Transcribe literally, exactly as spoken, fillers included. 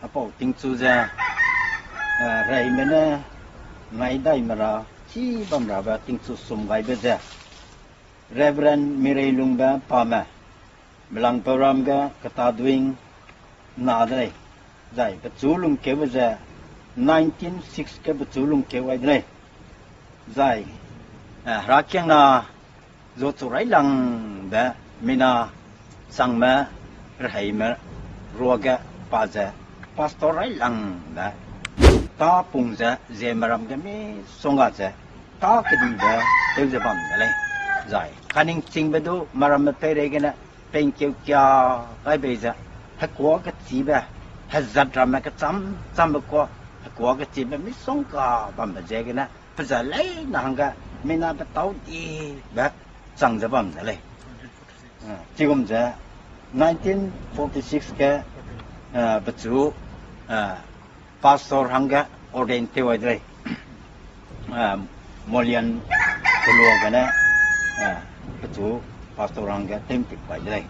Apau tingchu ze, eh, reime ne ngai daime ra, chi bam rabe tingchu sum gaibe ze, Reverend Mireilungbe Pame, Melangpeu ram ge Ketaduing na de lei, zai pechu lungkeube ze nineteen six ge pechu lungkeu ai de lei, zai, eh, herakiangna zuachu railangbe mina changme reheime ruage pa ze pastor railangbe tâpung ze Zeme ram ge misongga ze tâ kedibe tew ze bam de lei. Zai kaningchingbe du meramme peireigene pengkeu kia gai bei ze hekua kechibe, hezat ramme kechâm châmbe kua, hekua kechibe misongga bambe ziegene pe ze leine hangge mina petâu dibe chang ze bam de lei. Eh, chigum ze nineteen forty-six ge, eh, pechu, eh, pastor hangge ordain tew ai de lei. Eh, Molian kelua gene, eh, pechu pastor hangge tew'ntip pai de lei.